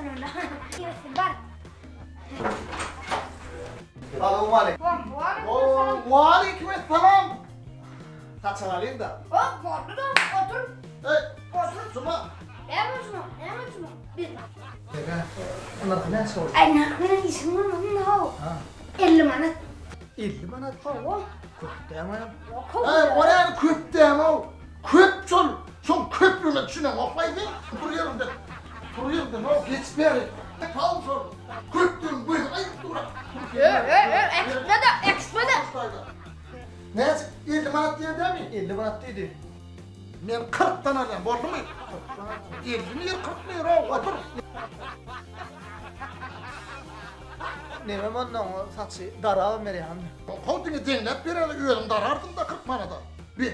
sen onda. Ýörsün bar. Salowmaleýkim. Waleýkim essalam. Saçak alyň-da. Hop, boldy da, otur. Eý, Otur. Juma. Näme Juma? Näme Juma? Bir. Ege, nyrhy näçe boldy? Aý, nyrh bilen işiň bolmasyn how. 50 manat. 50 manat? Hawa. Köp dämi? Ýok, how. Eý, o näme köp dämi-ow? Köp şol. Şoň köplügine düşüneňok-laý sen. Tur ýeriňden. Tur ýeriňden, how, geç bäri. Tal şol. Köpdügiň gözi aýyp dur. Ö, ö, ö, äkitme-de, äkitme-de. Näçe? 50 manat diýen dämi? 50 manat diýdi. Men kyrkdan alýan, boldumy? Ellimi ýer, kyrkmy ýer-ow, otur. Nemem onnoň saçy darabam berýäňmi? How diňe deňläp beräli, özüň dararsyň-da 40 manada. Bi.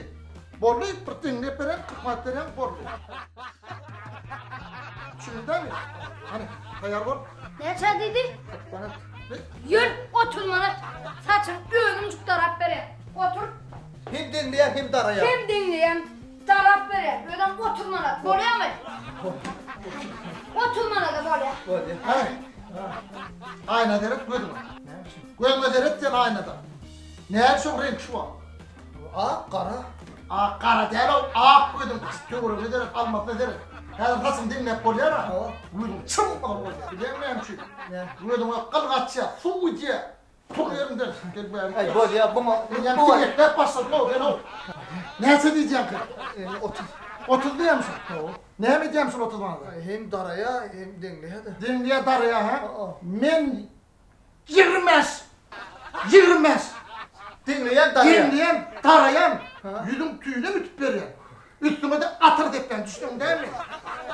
Boldy, bir deňläp beräli, 40 manat berýäň, boldy. Düşündiňmi? Hany, taýýar bol. Näçe diýdi? 40 manat. Ýör, 30 manat. Saçyňy özümjik darap berýän. Otur. Hem deňleýän, hem daraýan. Hem deňleýän, darap berýän. Özem 30 manat. Bolýarmy? 30 manada bolýar. Bolýar. Hany. Aýna seret gözüňe. Näme üçin? Gözüňe seret sen aýnada. Näme şoň reňki şu wagt? Ak, gara. Ak, gara däl-ow, ak gözüň töweregine seret, almasyna seret. Häzir saçyňy deňläp bolýar-a. Hawa. Gözüň çym-gyzyl bolýar. Bilýäňmi näme üçin? Näme? Gözüňe gyl gaçýar, suw gidýär. Tur ýeriňden, gel bäri. Aý, bolýar, buňa. Eýýäm siňekläp başladyň-ow, sen-ow. Näçe diýjeňki? 30. 30 diýýämisin? Hawa. Näme edýämisin 30 manada? Hem daraýar, hem deňleýär-de. Deňleýär, daraýar, hä? Hawa. Men 25. 25. Deňleýän, daraýan. Deňleýän, daraýan. Ýüzüň tüýüne ütüp berýän. Üstüňe-de atyr sepýän, düşündiň dälmi?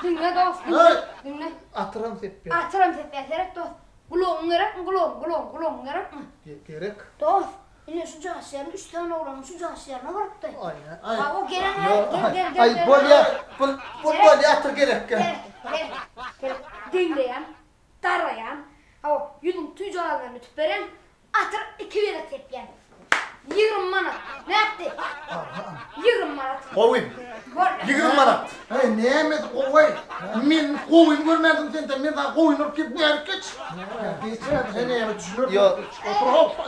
Diňle dost, diňle, diňle. Atyram sepýän. Atyram sepýän, seret dost. Gulagyň gerekmi, gulagyň, gulagyň, gulagyň gerekmi? Gerek. Dost, ine şu jaş ýerine üç sany oglanyň şu jaş ýerine barypdy. Aý, aý. Hawa, gelen gel, gel, gel, gel. Aý, bolýa, bul, bul bolýa, atyr gerek. Gel, gel, gel. Deňleýän, daraýan, hawa, ýüzüň tüýjagazyndan ütüp berýän, atyr iki gezek sepýän. 20 manat. Nätdi? 20 manat. Gowy. Bol. 20 manat. Eý, nämesi gowy? Men gowyny görmändim senden. Men saňa gowyny urup gelip bärik geç. Geç. Sen näme düşünersiň? Ýok. Otur, hop.